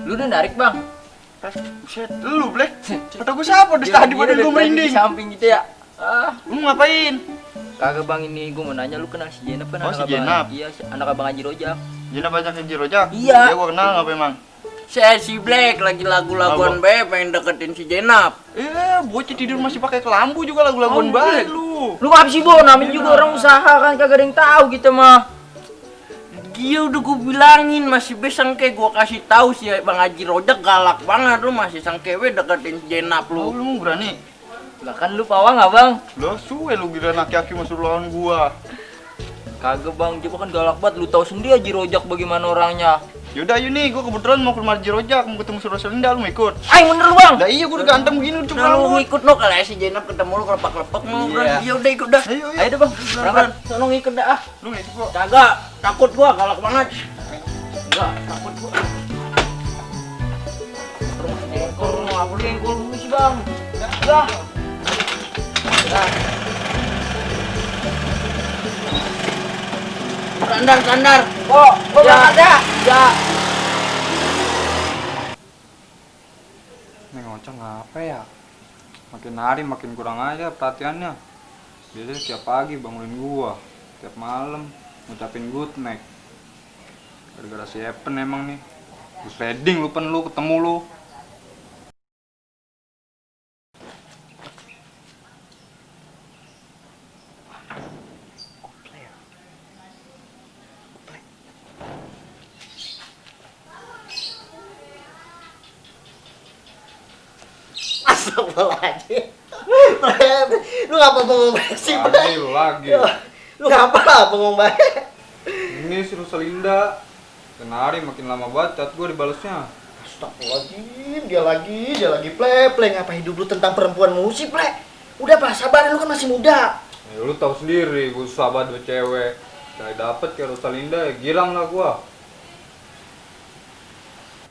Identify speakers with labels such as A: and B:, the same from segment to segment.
A: Lu udah narik bang?
B: Buset, lu bleh. Kata gue siapa? Udah tadi pada gue merinding.
A: Di samping gitu ya.
B: Lu ngapain?
A: Kagak bang, ini gue mau nanya, lu kenal si Jenap kan?
B: Oh, si Jenap?
A: Iya, anak abang Haji Rojak.
B: Jenap banyak Haji Rojak?
A: Iya.
B: Dia gue kenal apa emang?
A: Saya si Black lagi lagu-laguan bae pengen deketin si Jenap.
B: Bocah tidur masih pakai kelambu juga lagu-laguan baik lu.
A: Lu ngapa sih Bo? Namanya juga orang usaha kan, kagak ada yang tahu gitu mah. Dia udah gue bilangin masih besangke, gue kasih tahu si Bang Haji Rojak galak banget, lu masih sangkewe deketin si Jenap lu.
B: Lu mau berani?
A: Lah kan lu pawang nggak bang?
B: Lo suwe lu gila laki-laki masuk lawan gua.
A: Kagak bang, dia kan galak banget, lu tahu sendiri Haji Rojak bagaimana orangnya.
B: Yaudah ayo nih, gua kebetulan mau ke rumah Haji Rojak, mau ketemu si Rosalinda, lu mau ikut?
A: Ay bener lu bang?
B: Lah iya gua udah ganteng begini udah
A: Nah lu ikut no, kalau si Jenap ketemu lu kelepak-kelepak mau
B: Iya.
A: ya udah ikut dah.
B: Ayo.
A: Ayo deh bang, berangkat. Sono ngikut dah ah.
B: Lu nggak ikut kok?
A: Kagak, takut gua, galak banget. Enggak, takut gua. Terus engkol, apa lu engkol dulu sih bang? Dah. Dah. Sandar. Kok berangkat dah? Ya.
C: Ini ngoceh ngapa ya? Makin hari makin kurang aja perhatiannya. Biasanya tiap pagi bangunin gua, tiap malam ngucapin good night. Gara-gara si Epen emang nih. Lu shredding lu pen lu ketemu lu.
D: Astagfirullahaladzim. Lu ngapa bengong banget sih, Bre?
C: Lagi lu lagi.
D: Lu ngapa bengong banget?
C: Ini si Rosalinda. Makin hari makin lama banget chat gua dibalesnya.
D: Astagfirullahaladzim, dia lagi play ngapa hidup lu tentang perempuan musik, Bre? Udah Pak, sabar, lu kan masih muda.
C: Ya lu tahu sendiri, gua susah banget buat cewek. Dari dapet kayak Rosalinda, ya girang lah gua.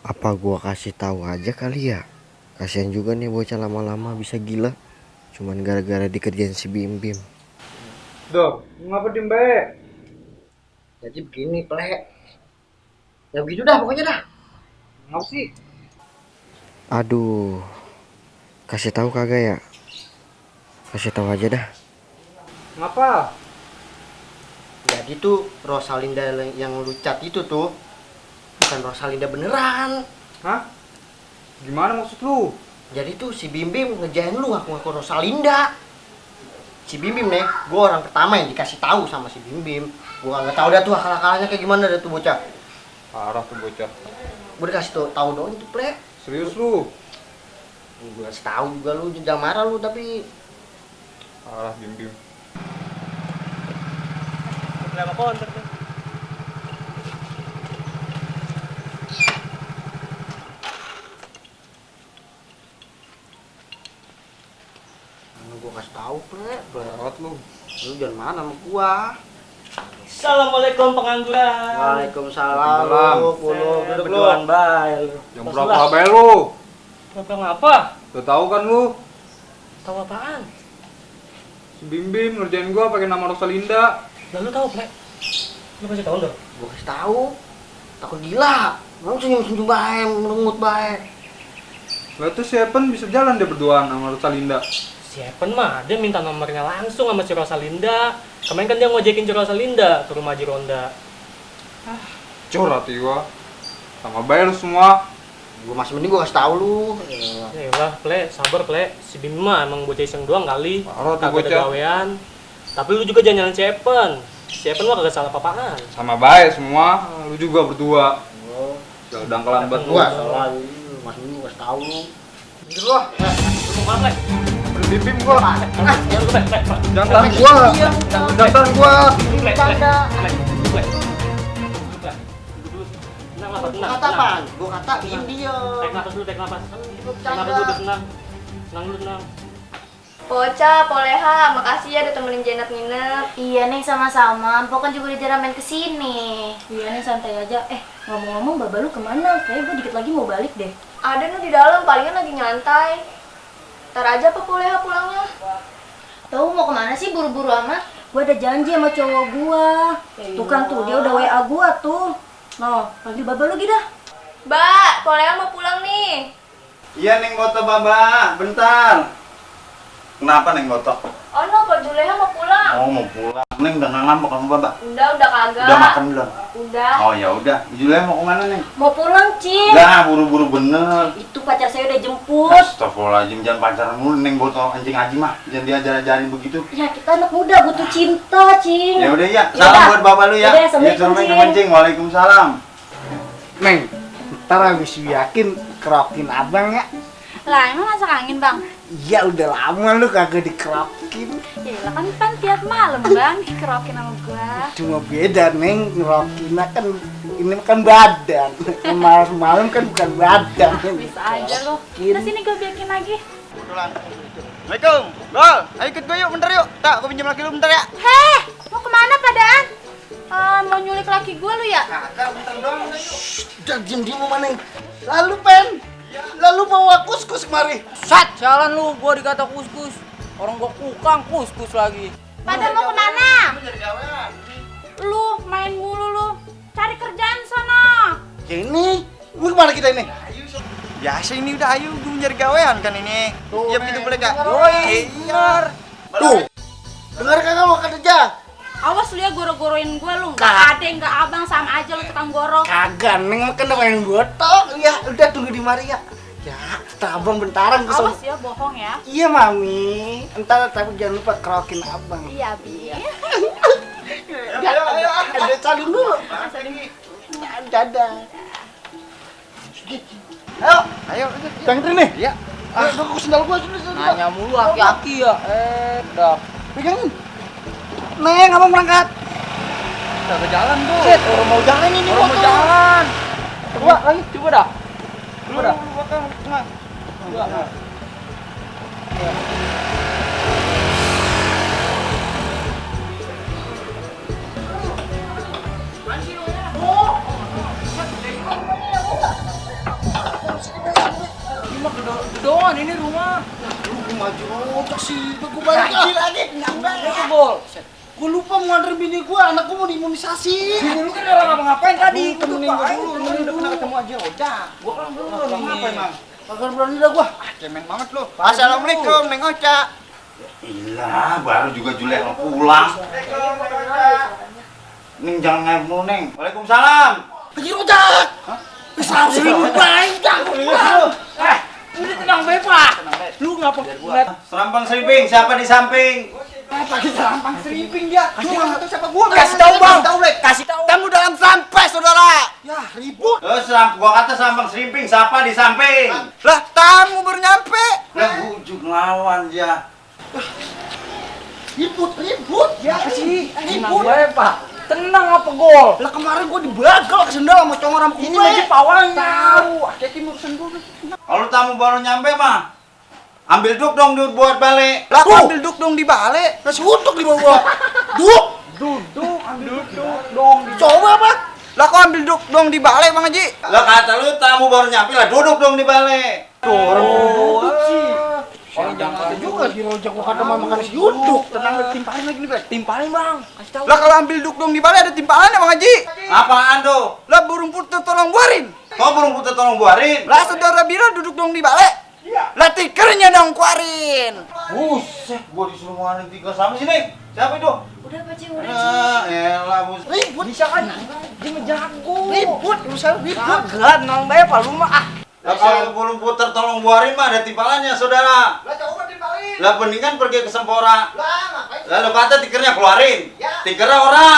E: Apa gua kasih tahu aja kali ya? Kasihan juga nih bocah lama-lama bisa gila. Cuman gara-gara dikerjain si Bim Bim.
C: Duh, ngapa diem baik?
D: Jadi begini, Ple. Ya begitu dah, pokoknya dah.
C: Ngapa sih?
E: Aduh. Kasih tahu kagak ya? Kasih tahu aja dah.
C: Ngapa?
D: Jadi tuh Rosalinda yang lu chat itu tuh bukan Rosalinda beneran.
C: Hah? Gimana maksud lu?
D: Jadi tuh si Bim Bim ngejain lu ngaku-ngaku Rosalinda. Si Bim Bim nih, gue orang pertama yang dikasih tahu sama si Bim Bim. Gue nggak tahu dah tuh akal-akalnya kayak gimana dah tuh bocah.
C: Parah tuh bocah.
D: Gue dikasih tahu doang itu, Ple.
C: Serius lu?
D: Gue kasih tahu juga lu, jangan marah lu, tapi
C: Parah Bim Bim.
A: Kenapa konter tuh?
D: gue kasih tahu, Ple.
C: Lewat lu.
D: Lu jangan marah sama gua.
A: Assalamualaikum pengangguran.
D: Waalaikumsalam.
C: Salam.
D: Lu duduk lu.
A: Berduaan bae lu.
C: Yang berapa bae lu?
A: Berapa ngapa?
C: Udah tahu kan lu?
A: Tahu apaan?
C: Si Bim Bim ngerjain gua pakai nama Rosalinda.
A: Lah lu tahu, Ple? Lu kasih tahu dong.
D: Gua kasih tahu. Takut gila. Lu senyum-senyum bae, merengut bae.
C: Lah tuh si Epen bisa jalan dia berduaan sama Rosalinda.
F: Si Epen mah dia minta nomornya langsung sama si Rosalinda. Kemarin kan dia ngojekin si Rosalinda ke rumah Haji Ronda.
C: Cur hati gua. Sama bae lu semua.
D: Gua masih mending gua kasih tahu lu.
F: Yalah, Ple, sabar Ple. Si Bim mah emang bocah iseng doang kali.
C: Parah tuh
F: Kagak ada
C: bocah.
F: gawean. Tapi lu juga jangan nyalain si Evan mah kagak salah apa-apaan.
C: Sama baik semua, lu juga berdua. Udah dangkalan buat
D: Gua
C: gua.
D: salah, mas ini gua tahu lu.
F: Lu mau kemana, Lek?
C: Berbibim gua.
F: Jangan lu, Lek.
C: Jangan tahan gua. Jangan tahan gua.
F: Lek. Tenang, Lek. Tenang.
D: Kata apaan? Gua kata diem.
F: Tarik napas dulu, tarik napas. Tarik napas dulu, tenang. Tenang dulu, tenang.
G: Poca, Poleha, makasih ya udah temenin Janet nginep.
H: Iya nih sama-sama, Mpok kan juga dijarah main kesini. Iya nih santai aja. Ngomong-ngomong Baba lu kemana? Kayaknya gue dikit lagi mau balik deh.
G: Ada nih di dalam, palingan lagi nyantai. Ntar aja apa Poleha pulangnya?
H: Tahu mau kemana sih buru-buru amat? Gue ada janji sama cowok gua. Tuh kan tuh, dia udah WA gua tuh. Noh, panggil Baba lu dah.
G: Mbak, Poleha mau pulang nih.
B: Iya Neng Goto Baba, bentar. Kenapa Neng Goto?
G: Oh no, Pak Juleha mau pulang.
B: Oh mau pulang. Neng udah nggak ngambek kamu Baba?
G: Udah kagak.
B: Udah makan belum?
G: Udah.
B: Oh ya udah. Julia mau kemana Neng?
H: Mau pulang, Cing.
B: Lah buru-buru bener.
H: Itu pacar saya udah jemput.
B: Astagfirullahaladzim, jangan pacaran mulu Neng Goto anjing aji mah. Jangan diajar-ajarin begitu.
H: Ya kita anak muda butuh cinta, Cing.
B: Ya udah ya.
H: Yaudah.
B: Salam buat Bapak lu ya.
H: Yaudah,
B: Ya
H: Assalamualaikum,
B: suruh main
H: Cing.
B: kepancing. Waalaikumsalam.
I: Neng, ntar habis yakin kerokin abang ya.
J: Lah emang masak angin bang?
I: Ya udah lama lu kagak dikerokin.
J: Ya kan tiap malam bang dikerokin sama gua.
I: Cuma beda Neng, ngerokinnya kan ini kan badan. Malam-malam kan bukan badan.
J: Bisa aja lo. Udah sini gua biakin lagi.
B: Assalamualaikum. Gol, ayo ikut gue yuk, bentar yuk. Tak, gue pinjam laki lu bentar ya.
J: Heh, mau kemana padaan? Mau nyulik laki gua lu ya?
B: Kagak, bentar doang.
I: Udah diem-diem sama Neng. Lalu Pen, lalu bawa kus-kus kemari.
A: Sat, jalan lu, gua dikata kus-kus. Orang gua kukang kus-kus lagi.
J: Pada mau kemana? Lu main mulu lu. Cari kerjaan sana.
I: Ya ini, lu kemana kita ini?
B: Biasa ini udah ayo, gue mencari gawean kan ini. Iya begitu boleh kak?
I: Bener. Tuh, dengar kagak mau kerja?
J: Awas lu ya goro-goroin gua lu. Enggak ada enggak abang sama aja lu tukang goro.
I: Kagak, Neng makan udah main gotok. Ya, udah tunggu di Maria. Ya, abang bentaran kesel.
J: Awas ya bohong ya.
I: Iya, Mami. Entar tapi jangan lupa kerokin abang.
J: Iya, Bi.
I: Ayo, ada salim dulu. Dadah. Ayo,
B: Ayo,
I: Tengtri nih.
B: Iya.
I: Ayo, aku sendal gua sudah.
A: Nanya mulu aki-aki ya. Dah.
I: Pegangin. Neng, abang berangkat.
A: Udah ke jalan tuh.
I: Set, orang mau jalan ini
A: Orang mau jalan.
I: Coba lagi.
A: Coba dah. Coba dah. Doang ini rumah.
I: Lu maju ojek sih, gua balik lagi.
A: Itu bol.
I: Gua lupa mau nganter bini gua, anak gua mau diimunisasi.
A: Ini lu kan orang ngapa-ngapain tadi?
I: Temenin gua dulu, temenin dulu.
B: ketemu aja udah.
A: Gua kan belum
B: Ngapa emang?
I: Kagak berani dah gua.
B: Cemen banget lu. Assalamualaikum Neng Oca. Iya, baru juga Julia mau pulang. Neng jangan ngayak mulu Neng. Waalaikumsalam.
I: Haji Rojak. Bisa seribu baik dah.
A: Udah tenang Pak. Lu ngapa ngeliat
B: Serampang serimping, siapa di samping?
I: Pakai serampang seriping dia. Lu enggak tahu siapa gua.
A: Kasih tahu, Bang.
I: Tahu, Lek.
A: kasih tahu.
I: Kamu dalam sampai, Saudara. Ya, ribut.
B: Gua kata serampang serimping, siapa di samping?
I: Lah, tamu baru nyampe.
B: Lah bujuk lawan ya.
I: Ribut. Ya sih.
A: Tenang gue, Pak. Tenang apa gol?
I: Lah kemarin gua dibegal ke sendal sama congor sama
A: Ini
I: gue.
A: lagi pawangnya. Tahu, hati-hati urusan gue.
B: Kalau tamu baru nyampe mah, ambil duk dong duit buat balik.
I: Lah kok ambil duk dong di balik. Nasi utuk di bawah.
A: Duduk, ambil duduk dong.
I: Coba apa? Lah kok ambil duk dong di balik, Bang Haji?
B: Lah kata lu tamu baru nyampe lah duduk dong di balik.
A: Oh, sih.
I: Oh, jangan juga di rojak gua kata mau makan nasi uduk.
A: Tenang, timpalin lagi nih, Bang. Timpalin, Bang. Kasih tahu.
I: Lah kalau ambil duk dong di balik ada timpalannya, Bang Haji.
B: Apaan tuh?
I: Lah burung putih tolong buarin.
B: Kau burung putih tolong buarin.
I: Lah saudara Bira duduk dong di balik. Lah tikernya dong kuarin.
B: Buset, gua disuruh ngeluarin tiga sama sini. Siapa itu?
H: Udah Pak Cing, udah.
B: Ah, elah bus.
I: Ribut.
A: Bisa kan? Dia ngejago.
I: Ribut, urusan ribut.
A: Kagak, tenang bae, Pak. Lu mah
B: Lah kalau burung puter tolong buarin mah ada timpalannya, saudara.
I: Lah coba dibalik.
B: Lah mendingan pergi ke Sempora. Lalu kata tikernya keluarin. Tikernya ora.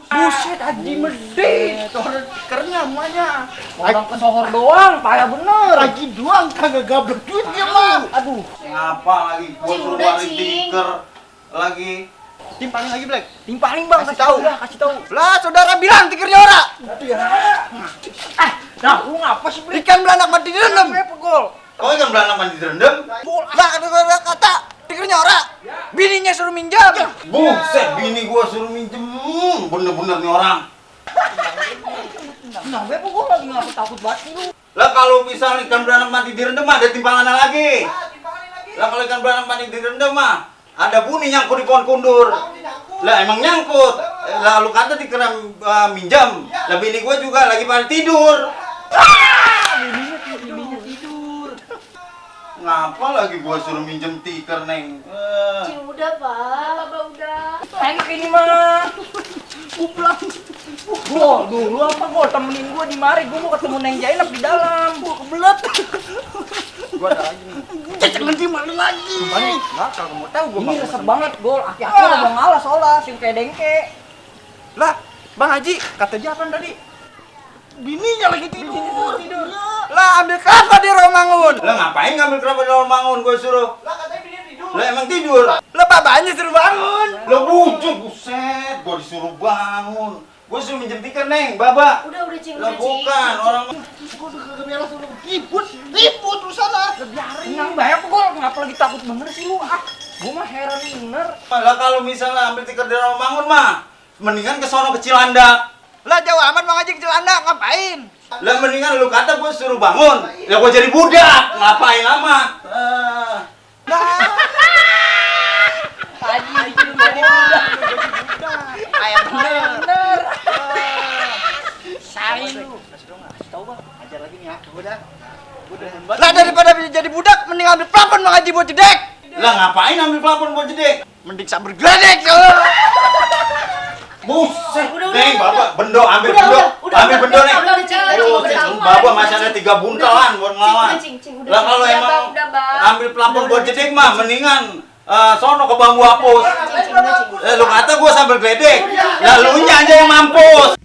A: Buset, Haji medit. Orang tikernya semuanya. Orang ke sohor doang, payah bener.
I: Lagi doang kagak gablek duitnya mah.
A: Aduh.
B: Ngapa lagi gua
G: Cing,
B: suruh
G: udah,
B: balik
G: Cing.
B: tiker lagi.
D: Timpalin lagi, Black.
A: Timpalin bang, kasih tahu. Kasih tahu.
D: Lah, saudara bilang tikernya ora.
A: Nah, lu ngapa sih, Bli?
D: Ikan belanak mati direndam.
A: Apa gol?
B: Kau kan beranak mandi direndam.
D: Lah, kata tikernya ora. Bininya suruh minjam.
B: Buset, bini gua suruh minjem. Bener-bener nih orang.
A: Nah, apa gol lagi ngapa takut banget sih lu?
B: Lah kalau misalnya ikan beranak mati direndam ada timbangannya lagi. Lah kalau ikan beranak mati direndam mah ada bunyi nyangkut di pohon kundur. Lah emang nyangkut. Lalu kata dikena minjam. Lah bini gua juga lagi pada tidur.
A: Bininya tidur.
B: Ngapa lagi gua suruh minjem tiker, Neng?
G: Cing, udah, Pak. Papa udah.
A: Enak ini mah. Pulang. Gol, dulu apa gol? Temenin gua di mari, gua mau ketemu Neng Jainab di dalam. Gua kebelet.
D: Gua ada lagi nih.
I: Cecek nanti mana lagi?
D: Nah, kalau mau tahu gua
A: Ini resep banget gol. Aki-aki udah mau ngalah soalnya, sing kayak dengke.
D: Lah, Bang Haji, kata dia apa tadi?
I: Bininya lagi tidur.
D: Lah, ambil kelapa di Romangun.
B: Lah ngapain ngambil kelapa di dalam bangun gua suruh? Lah katanya dia tidur. Lah emang tidur.
D: Lah, babanya suruh bangun.
B: Lah bujuk, buset, gua disuruh bangun. Gua suruh minjem tiker, Neng, Baba.
G: Udah, Cing.
B: Lah
G: Udah, Cing.
B: bukan, orang
I: Gua udah kagak beres suruh ribut lu sana.
A: Nang bahaya apa gol? Ngapa lagi takut bener sih lu? Ah, gua mah heran bener.
B: lah kalau misalnya ambil tiker di dalam bangun mah mendingan ke sono ke Cilandak.
D: Lah, jauh amat Bang Haji ke Cilandak, ngapain?
B: Lah mendingan lu kata gua suruh bangun. Lah gua jadi budak. Ngapain amat?
A: Haji disuruh jadi budak.
D: Ayam
A: Bener. Sai lu.
D: Lah, daripada jadi budak, mending ambil plafon Bang Haji buat jedek.
B: Lah ngapain ambil pelapon buat jedek?
D: Mending sambil geledek.
B: Buset,
G: Udah,
B: Neng,
G: udah,
B: Bapak, bendo, ambil
G: Udah,
B: bendo,
G: udah,
B: ambil
G: udah,
B: bendo, Neng.
G: udah, Cing.
B: Oh,
G: Udah,
B: Bapak masih ada 3 buntelan buat ngelawan.
G: Cing, udah,
B: Lah
G: Cing.
B: kalau
G: Udah,
B: emang
G: Bang, udah, Bang.
B: ambil pelapon buat jedek mah mendingan sono ke bambu hapus.
G: Cing, udah, Cing.
B: Lu kata gua sambil geledek. Lah lu nya aja yang mampus.